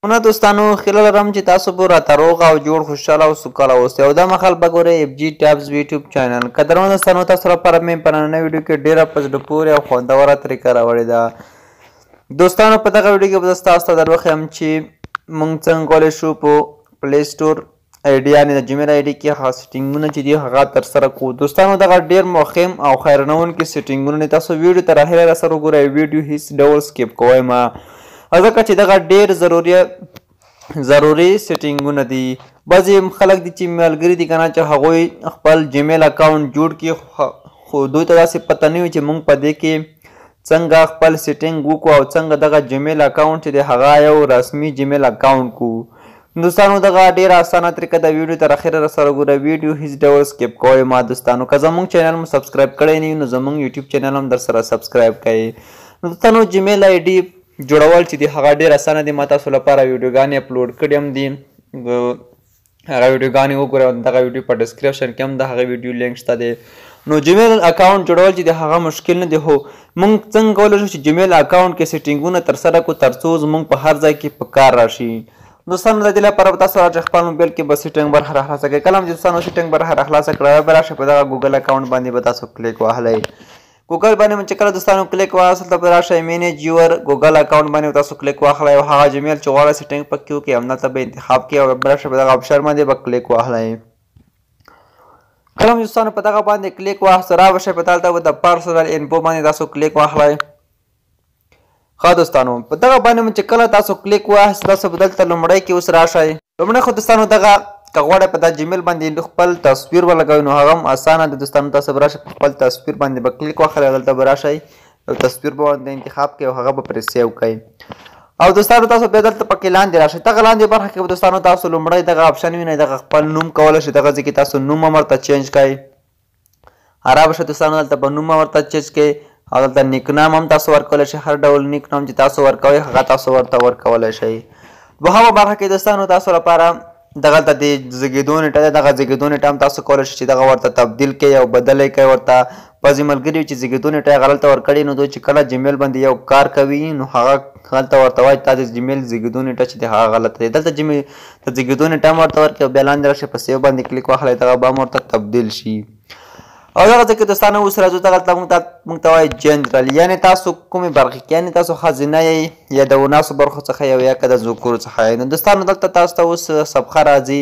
منا دوستانو هیله لرم چې تاسو به راته روغ او جوړ، خوشحاله او سوکاله اوسئ. او دا مهال به ګورئ اف جي ټاپس یوټیوب چینل. قدرمن دوستانو، تاسو لپاره مې په نننۍ ویډیو کې ډیره په زړه پورې او خوندوره طریقه راوړې ده. دوستانو، په دغه ویډیو کې به زه تاسو ته در وښیم چې موږ څنګه کولی شو په پلی سټور آی ډي، یعنې د جیمیل آی ډي کې هغه سیټینګونه چې دي هغه ترسره کړو. دوستانو، دغه ډیر مهم او حیرانوونکي سیټینګونه دي. تاسو ویډیو تر اخره را سره وګورئ، ویډیو هیڅ ډول سکیپ کوئ مه، ځکه چې دغه ډیر ضروري سیټینګونه دي. بعضې خلک دي چې ملګري دي که نه، چې هغوی خپل جیمیل اکاونټ جوړ کړي، خو دوی ته داسې پته نه وي چې موږ په دې کې څنګه خپل سیټینګ وکړو او څنګه دغه جیمیل اکاونټ چې دی هغه یو رسمي جیمیل اکاونټ کړو. دوستانو، دغه ډیره اسانه طریقه ده، ویډیو تر اخره را سره وګوره، ویډیو هیڅ ډول سکیپ کوئ ما. دوستانو، که زموږ چینل مو سبسکرایب کړی نه وي نو زموږ یوټیوب چینل هم در سره سبسکرایب کړئ. نو دوستانو، جیمیل آی ډي جوړول چې دي هغه ډیر اسانه دي. ما تاسو لپاره ویډیوګانې اپلوډ کړې هم دي، هغه ویډیوګانې وګورئ. دغه ویډیو په ډسکرپشن کې هم د هغه ویډیو لینک شته دی. نو جیمیل اکاونټ جوړول چې د هغه مشکل نه دی، خو موږ څنګه کولی شو چې جیمیل اکاونټ کې سیټینګونه ترسره کړو ترڅو زموږ په هر ځای کې په کار راشي. دوستانو، د دې لپاره به تاسو راشئ خپل موبایل کې به سیټینګ برخه راخلاصه کړئ. کله هم چې دوستانو سیټینګ برخه راخلاصه کړئ، به راشئ په دغه ګوګل اکاونټ باندې به تاسو کلیک وهلی. ګوګل باندې چې کله دوستانو کلیک واخلئ، دلته به راشئ مینیج یور ګوګل اکاونټ باندې تاسو کلیک واخلئ او هغه جیمیل چې غواړئ سیټینګ پکې وکړئ همدلته به انتخاب کړئ او به راشئ په دغه اپشن باندې به کلیک واخلئ. کله هم دوستانو په دغه باندې کلیک واخلئ، را به شئ په دلته به د پرسونل انفو باندې تاسو کلیک واخلئ. ښه دوستانو، په دغه باندې چې کله تاسو کلیک واخلئ، تاسو به دلته لومړی کې اوس راشئ. لومړی خو دوستانو دغه که غواړئ په دا جیمیل باندې خپل تصویر ولګوئ نو هغه هم اسانه ده. دوستانو، تاسو به راشئ په خپل تصویر باندې به کلیک واخلئ، دلته به راشئ یو تصویر به باندې انتخاب کړئ او هغه به پرې سیو کړئ. او دوستانو، تاسو بیا دلته پکې لاندې راشئ. دغه لاندې برخه کې به دوستانو تاسو لومړی دغه اپشن وینئ، دغه خپل نوم کولی شئ دغه ځای کې تاسو نوم هم ورته چینج کړئ. را به شئ دوستانو، دلته به نوم هم ورته چینج کړئ او دلته نیک نام هم تاسو ورکولی شئ. هر ډول نیک نام چې تاسو ورکوئ هغه تاسو ورته ورکولی شئ. دوهمه برخه کې دوستانو تاسو لپاره دغلته د زیږېدو نېټه ده. دغه زیږېدو نېټه هم تاسو کولی شئ چې دغه ورته تبدیل کړئ او بدل یې کړئ ورته. بعضې ملګري چې زیږېدو نېټه یې غلطه ورکړې، نو دوی چې کله جیمیل باندې یو کار کوي نو هغه هلته ورته وایي تا د جیمیل زیږېدو نېټه چې د هغه غلطه دی. دلته جیمیل د زیږېدو نېټه هم ورته ورکړئ او بیا لاندې راشئ په سیو باندې کلیک واخلئ، دغه به هم ورته تبدیل شي. او دغه ځای کې دوستانو اوس راځو دغلته موږ ته وایي جنرال، یعنې تاسو کومې برخې کې، یعنې تاسو ښځینه یئ یا د اناسو برخو څخه یو یا که د ذکورو څخه یئ. نو دوستانو دلته تاسو ته اوس صفحه راځي.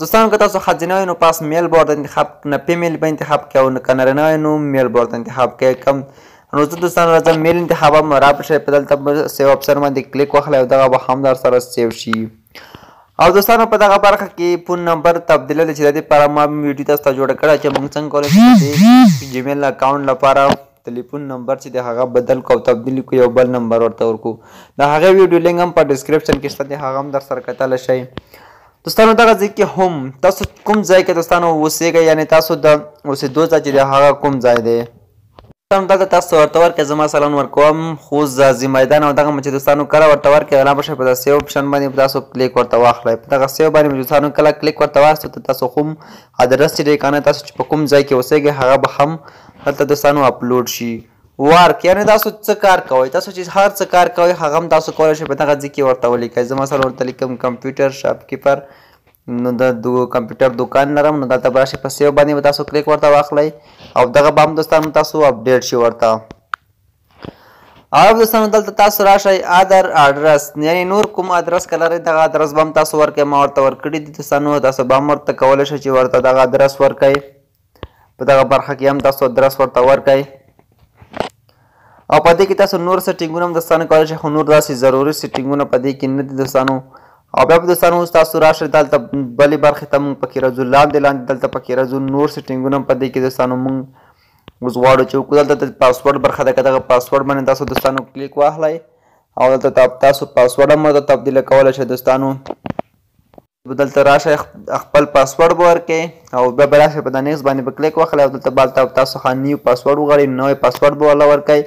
دوستانو، که تاسو ښځینه وئ نو پاس میل به ورته انتخاب نه فیمیل به انتخاب کړئ، او که نارینه وئ نو میل به ورته انتخاب کړئ. کم نو زه دوستانو راځم میل انتخابم را شئ، په دلته به سیو اپشن باندې کلیک واخلئ او دغه به هم در سره سیو شي. او دوستانو، په دغه برخه کې فون نمبر تبدیلول چې د دې لپاره ما ویډیو تاسو ته جوړه کړه چې موږ څنګه کولی شو د جیمیل اکاونټ لپاره تلیفون نمبر چې د هغه بدل کړو او تبدیل کړو، یو بل نمبر ورته ورکړو. د هغې ویډیو لینک هم په ډسکرپشن کې شته دی، هغه هم در سره کتلی شئ. دوستانو، دغه ځای کې هم تاسو کوم ځای کې دوستانو اوسېږئ، یعنې تاسو د اوسېدو ځای چې د هغه کوم ځای دی، دلته تاسو ورته ورکړئ. زه مثلا ورکوم خوست ځاځي میدان، او دغه چې دوستانو کله ورته ورکړئ لا به شئ په دغه سیو اپشن باندې تاسو کلیک ورته واخلئ. په دغه سیو باندې دوستانو کله کلیک ورته واخیستو ته تاسو کوم ادرس چې دی که نه تاسو چې په کوم ځای کې اوسېږئ هغه به هم دلته دوستانو اپلوډ شي. وارک، یعنې تاسو څه کار کوئ، تاسو چې هر څه کار کوئ هغه هم تاسو کولی شئ په دغه ځای کې ورته ولیکئ. زه مثلا ورته لیکم کمپیوټر شاپکیپر، نو د کمپیوټر دکان لرم، نو دلته به راشئ په سیو باندې به تاسو کلیک ورته واخلئ او دغه به هم دوستانو تاسو اپډیټ شي ورته. او دوستانو دلته تاسو راشئ ادر ادرس، یعنې نور کوم ادرس که لرئ دغه ادرس به هم تاسو ورکړئ. ما ورته ورکړي دي دوستانو، تاسو به هم ورته کولی شئ چې ورته دغه ادرس ورکړئ. په دغه برخه کې هم تاسو ادرس ورته ورکړئ. او په دې کې تاسو نور سیټینګونه هم دوستانو کولی شئ، خو نور داسې ضروري سیټینګونه په دې کې نه دي دوستانو. او بیا په دوستانو اوس تاسو راشئ دلته بلې برخې ته موږ پکې راځو، لاندې لاندې دلته پکې راځو. نور سیټینګونه هم په دې کې دوستانو موږ اوس غواړو چې وکړو. دلته د پاسورډ برخه ده، که دغه پاسورډ باندې تاسو دوستانو کلیک واخلئ او دلته تاسو پاسورډ هم ورته تبدیل کولی شئ. دوستانو دلته راشئ خپل پاسورډ به ورکړئ او بیا به راشئ په دا نیکس باندې به کلیک واخلئ او دلته به هلته تاسو ښه نیو پاسورډ وغواړئ، نوی پاسورډ به ورله ورکړئ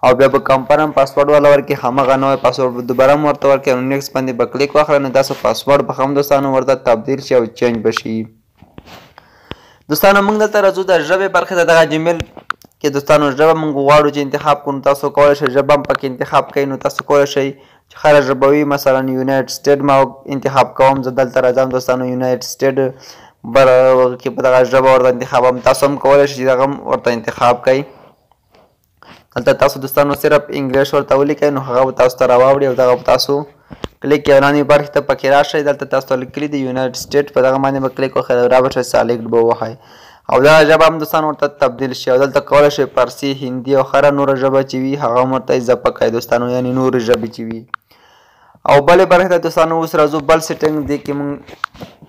او بیا به کمفرم پاسورډ ورله ورکړئ، هماغه نوی پاسورډ به دوباره هم ورته ورکړئ او نیکس باندې به کلیک واخلئ، نو تاسو پاسورډ به هم دوستانو ورته تبدیل شي او چینج به شي. دوستانو موږ دلته راځو د ژبې برخې ته. دغه جیمیل کې دوستانو ژبه موږ غواړو چې انتخاب کړو، نو تاسو کولی شئ ژبه هم پکې انتخاب کړئ. نو تاسو کولی شئ چې هره ژبه وي. مثلا یونایټ سټیټ ما انتخاب کوم، زه دلته راځم دوستانو، یونایټ سټیټ بر کې په دغه ژبه ورته انتخابوم. تاسو هم کولی شئ چې دغه هم ورته انتخاب کړئ. دلته تاسو دوستانو صرف انګلیش ورته ولیکئ، نو هغه به تاسو ته راواوړي او دغه به تاسو کلیک کړئ. لاندې برخې ته پکې راشئ، دلته تاسو ته لیکلي دي یونایټ سټیټ، په دغه باندې به کلیک وکړئ، را به شئ، سلیکټ به ووهئ او دغه ژبه هم دوستانو ورته تبدیل شي. او دلته کولی شئ فارسي، هندي او هره نوره ژبه چې وي هغه هم ورته اضافه کړئ دوستانو، یعنې نورې ژبې چې وي. او بلې برخې ته دوستانو اوس راځو، بل سیټینګ دې کې مونږ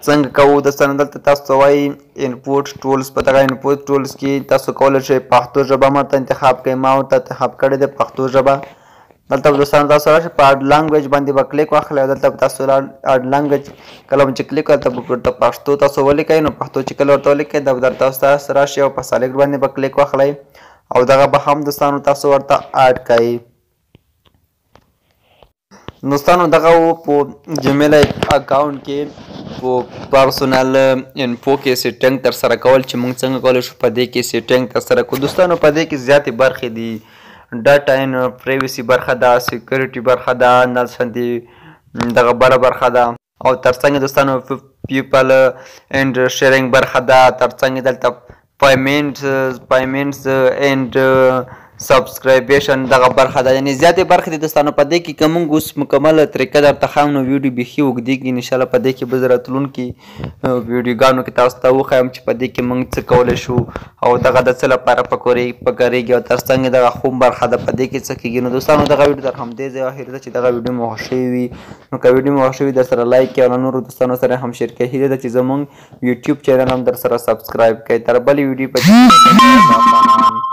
څنګه کوو دوستانو. دلته تاسو ته وایي انپوټ ټولز، په دغه انپوټ ټولز کې تاسو کولی شئ پښتو ژبه هم ورته انتخاب کړئ. ما ورته انتخاب کړې ده پښتو ژبه. دلته به دوستانو تاسو راشئ، په اډ لانګویج باندې به کلیک واخلئ او دلته به تاسو اډ لانګویج کله چې کلیک، دلته به ورته پښتو تاسو ولیکئ. نو پښتو چې کله ورته ولیکئ، دا به درته تاسو راشي او په سلیکټ باندې به کلیک واخلئ او دغه به هم دوستانو تاسو ورته اډ کړئ. دوستانو دغه و په جیمیل اکاونټ کې په پرسونل انفو کې سیټینګ تر سره کول، چې موږ څنګه کولی شو په دې کې سیټینګ تر سره کړو. دوستانو په دې کې زیاتې برخې دي، ډاټا ان پرایویسي برخه ده، سیکورټي برخه ده، داسې دغه بله برخه ده، او ترڅنګ دوستانو پیپل اینډ شیرینګ برخه ده، ترڅنګ دلته پیمنټس اینډ سبسکرایبیشن دغه برخه ده، یعنی زیاتې برخې دي دوستانو په دې کې. که موږ اوس مکمله طریقه درته ښیم نو ویډیو بیخي اوږدېږي. انشاءالله په دې کې به زه راتلونکي ویډیوګانو کې تاسو ته وښایم چې په دې کې موږ څه کولی شو او دغه د څه لپاره پکارېږي، او ترڅنګ دغه خوم برخه ده، په دې کې څه کېږي. نو دوستانو دغه ویډیو تر همدې ځایه هیله ده چې دغه ویډیو مو خوښ شوې وي. نو که ویډیو مو خوښ شوې، در سره لایک کړئ او له نورو دوستانو سره هم شیر کړئ. هیله ده چې زموږ یوټیوب چینل هم در سره سبسکرایب کړئ. تر بلې ویډیو په.